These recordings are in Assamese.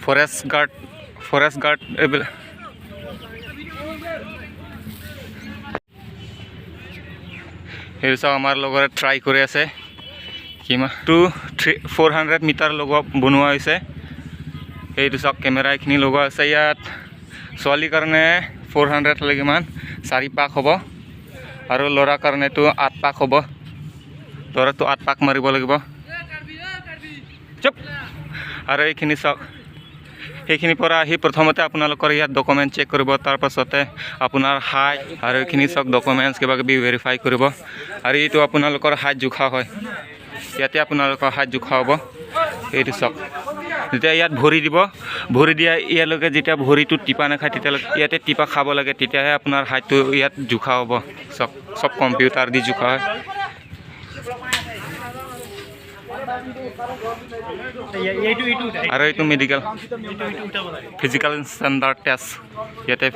ফৰেষ্ট গাৰ্ড এইবিলাক। সেইটো চাওক, আমাৰ লগৰে ট্ৰাই কৰি আছে। কিমান 2, 3, 400 meter লগোৱা বনোৱা হৈছে। এইটো চাওক, কেমেৰা এইখিনি লগোৱা আছে ইয়াত। ছোৱালীৰ কাৰণে 400 হ'লে কিমান? চাৰি পাক হ'ব। আৰু ল'ৰাৰ কাৰণেতো আঠ পাক হ'ব। ল'ৰাটো আঠ পাক মাৰিব লাগিব। চুপ। আৰু এইখিনি চাওক, সেইখিনিৰ পৰা আহি প্ৰথমতে আপোনালোকৰ ইয়াত ডকুমেণ্ট চেক কৰিব, তাৰপাছতে আপোনাৰ হাইট আৰু এইখিনি চাওক, ডকুমেণ্টছ কিবা কিবি ভেৰিফাই কৰিব। আৰু এইটো আপোনালোকৰ হাইট জোখা হয়। ইয়াতে আপোনালোকৰ হাইট জোখা হ'ব। এইটো চাওক, যেতিয়া ইয়াত ভৰি দিব, ভৰি দিয়া ইয়ালৈকে যেতিয়া ভৰিটো টিপা নাখায়, তেতিয়ালৈকে ইয়াতে টিপা খাব লাগে, তেতিয়াহে আপোনাৰ হাইটটো ইয়াত জোখা হ'ব। চব চব কম্পিউটাৰ দি জোখা হয়। আৰু এইটো মেডিকেল ফিজিকেল ষ্টেণ্ডাৰ্ড টেষ্ট ইয়াতে।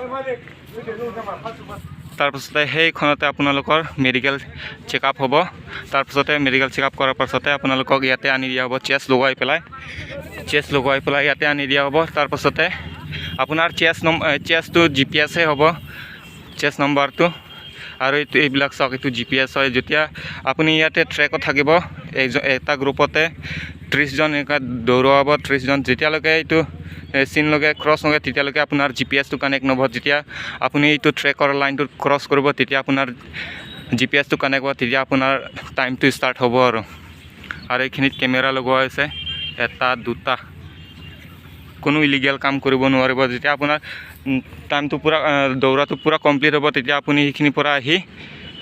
তাৰপাছতে সেইখনতে আপোনালোকৰ মেডিকেল চেকআপ হ'ব। তাৰপাছতে মেডিকেল চেকআপ কৰাৰ পাছতে আপোনালোকক ইয়াতে আনি দিয়া হ'ব। চেষ্ট লগোৱাই পেলাই ইয়াতে আনি দিয়া হ'ব। তাৰপাছতে আপোনাৰ চেষ্টটো জিপিএছহে হ'ব, চেষ্ট নম্বৰটো। আৰু এইটো এইবিলাক চাওক, এইটো জিপিএছ হয়। যেতিয়া আপুনি ইয়াতে ট্ৰেকত থাকিব, এটা গ্ৰুপতে 30জন এনেকুৱা দৌৰোৱাব। 30জন যেতিয়ালৈকে এইটো চিনলৈকে ক্ৰছ নহয়, তেতিয়ালৈকে আপোনাৰ জিপিএছটো কানেক্ট নহ'ব। যেতিয়া আপুনি এইটো ট্ৰেকৰ লাইনটো ক্ৰছ কৰিব, তেতিয়া আপোনাৰ জিপিএছটো কানেক্ট হ'ব, তেতিয়া আপোনাৰ টাইমটো ষ্টাৰ্ট হ'ব। আৰু আৰু এইখিনিত কেমেৰা লগোৱা হৈছে এটা দুটা। কোনো ইলিগেল কাম কৰিব নোৱাৰিব। যেতিয়া আপোনাৰ টাইমটো পূৰা, দৌৰাটো পূৰা কমপ্লিট হ'ব, তেতিয়া আপুনি সেইখিনিৰ পৰা আহি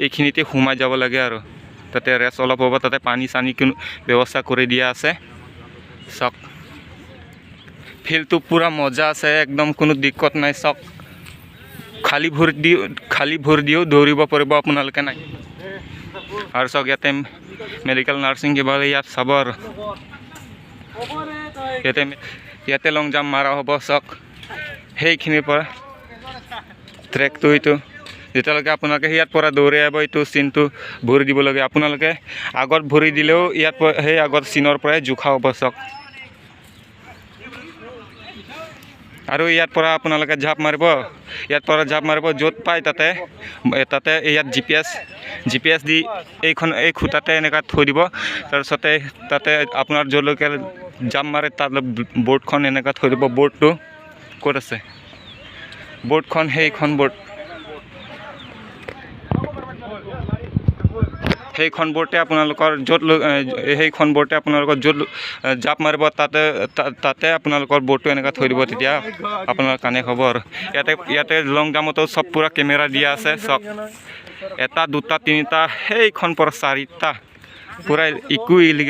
এইখিনিতে সোমাই যাব লাগে। আৰু তাতে ৰেষ্ট অলপ হ'ব, তাতে পানী চানী কোনো ব্যৱস্থা কৰি দিয়া আছে। চাওক, ফিল্ডটো পূৰা মজা আছে একদম, কোনো দিক্কত নাই। চাওক, খালী ভৰি দিও দৌৰিব পাৰিব আপোনালোকে, নাই। আৰু চাওক, ইয়াতে মেডিকেল নাৰ্ছিং কিবা ইয়াত চাব। আৰু ইয়াতে ইয়াতে লং জাম্প মাৰা হ'ব। চাওক, সেইখিনিৰ পৰা ট্ৰেকটো এইটো। যেতিয়ালৈকে আপোনালোকে ইয়াত পৰা দৌৰি আহিব, এইটো চিনটো ভৰি দিব লাগে। আপোনালোকে আগত ভৰি দিলেও ইয়াত সেই আগত চিনৰ পৰাই জোখা হ'ব। চাওক, আৰু ইয়াত পৰা আপোনালোকে জাঁপ মাৰিব। ইয়াত পৰা জাঁপ মাৰিব, য'ত পায় তাতে তাতে ইয়াত জিপিএছ দি এইখন এই খুঁটাতে এনেকুৱা থৈ দিব। তাৰপিছতে তাতে আপোনাৰ য'লৈকে জাম্প মাৰে, তাত বৰ্ডখন এনেকুৱা থৈ দিব। বৰ্ডটো ক'ত আছে? বৰ্ডখন সেইখন বৰ্ড, সেইখন বৰ্ডে আপোনালোকৰ য'ত সেইখন বৰ্ডে আপোনালোকৰ য'ত জাপ মাৰিব, তাতে তাতে আপোনালোকৰ বৰ্ডটো এনেকুৱা থৈ দিব, তেতিয়া আপোনাৰ কানেক্ট হ'ব। আৰু ইয়াতে ইয়াতে লং জাম্পতো চব পূৰা কেমেৰা দিয়া আছে। চব এটা, দুটা, তিনিটা, সেইখন পৰা চাৰিটা, পূৰা একো ইলিগেল